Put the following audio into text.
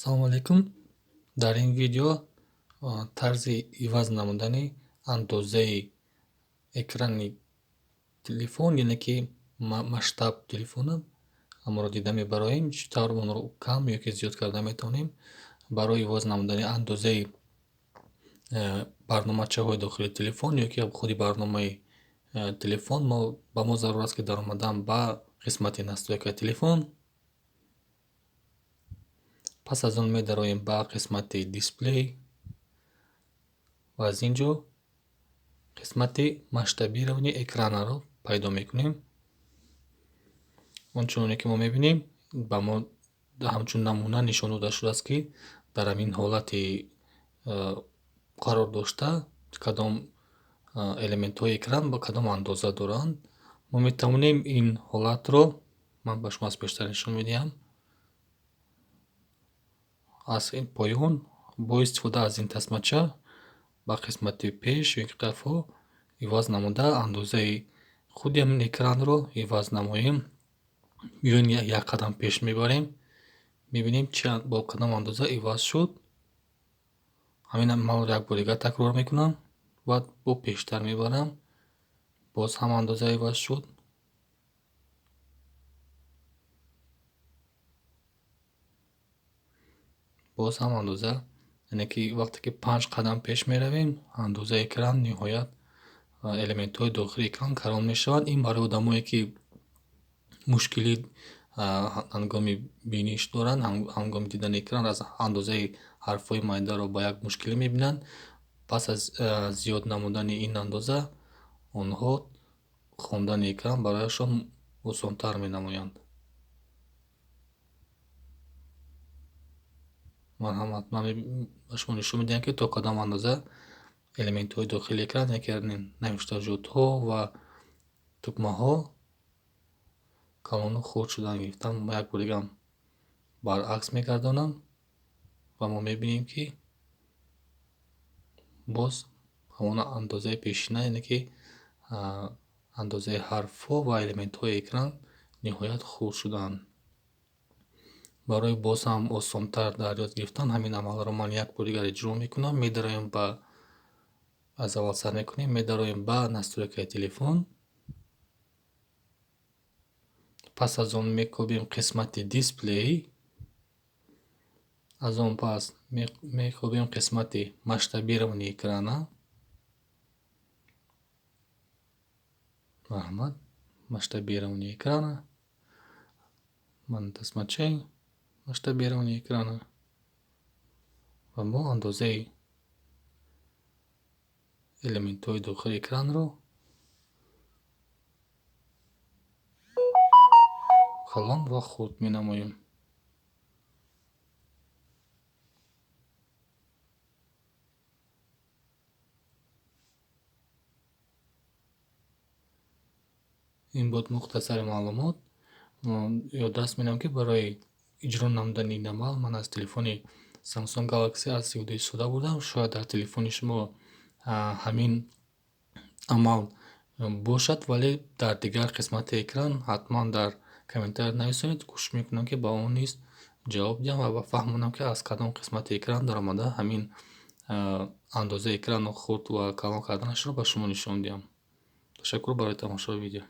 Салому алейкум. Дар ин видео тарзи иваз намудани андозаи экрани телефон, яъне ки масштаб телефона ҳамаро дида мебароем, чӣ тавр онро кам ё ки зиёд карда метавонем. Барои иваз намудани андозаи барномачаҳои дохили телефон ё ки худи барномаи телефон ба мо зарур аст, ки даромадан ба қисмати настройкаи телефон. Пас аз он медароем ба қисмати дисплей ва аз ин ҷо қисмати масштабирование экранаро пайдо мекунем. Он чуноне ки мо мебинем, ба мо ҳамчун намуна нишон дода шудааст, ки дар ҳамин ҳолати қарор дошта кадом элементҳои экран ба кадом андоза доранд. Мо метавонем ин ҳолатро, ман ба шумо аз пештар нишон медиҳам, аз ин поён бо истифода аз ин тасмача ба қисмати пеш ё ки қафо иваз намуда андозаи худи ҳамин экранро иваз намоем. Ё ин як қадам пеш мебарем, мебинем чи бо кадом андоза иваз шуд. Ҳамин амалро як бор дигар такрор мекунам, баъд бо пештар мебарам, боз ҳам андоза иваз шуд. Боз ҳам андоза, яъне ки вақте ки 5 қадам пеш меравем, андозаи экран ниҳоят элементҳои дохили экран калон мешаванд. Ин барои одамое ки мушкилӣ ҳангоми биниш доранд, ҳангоми дидани экран аз андозаи ҳарфҳои майдаро ба як мушкилӣ мебинанд. Пас аз зиёд намудани ин андоза онҳо хондани экран барояшон осонтар менамоянд. Марҳамат, ман ба шумо нишон медиҳам, ки то кадом андоза элементҳои дохили экран, яъне ки навиштаҷотҳо ва тукмаҳо калону хурд шудан гирифтанд. Ман як бор дигар баръакс мегардонам ва мо мебинем, ки боз ҳамон андозаи пешина, яъне ки андозаи ҳарфҳо ва элементҳои экран ниҳоят хурд шуданд. Барои боз ҳам осонтар дар ёд гирифтан ҳамин амалро ман як бор дигар иҷро мекунам. Медароем ба, аз аввал сар мекунем, медароем ба настройкаи телефон. Пас аз он мекобем қисмати дисплей. Аз он пас мекобем қисмати масштабирование экрана. Марҳамат, масштабирование экрана. Ман тасмачаи масштабирование экрана ва мо андозаи элементҳои дохили экранро калон ва хурд менамоем. Ин буд мухтасари маълумот. Ёддаст менамоям, ки барои иҷро намудани ин амал ман аз телефони Samsung Galaxy A32 истифода бурдам. Шояд дар телефони шумо ҳамин амал бошад, вале дар дигар қисмати экран ҳатман дар комментария нависонед. Кӯшиш мекунам, ки ба он низ ҷавоб диҳам ва фаҳмонам, ки аз кадом қисмати экран даромада ҳамин андозаи экранро хурд ва калон карданашро ба шумо нишон диҳам. Ташаккур барои тамошои видео.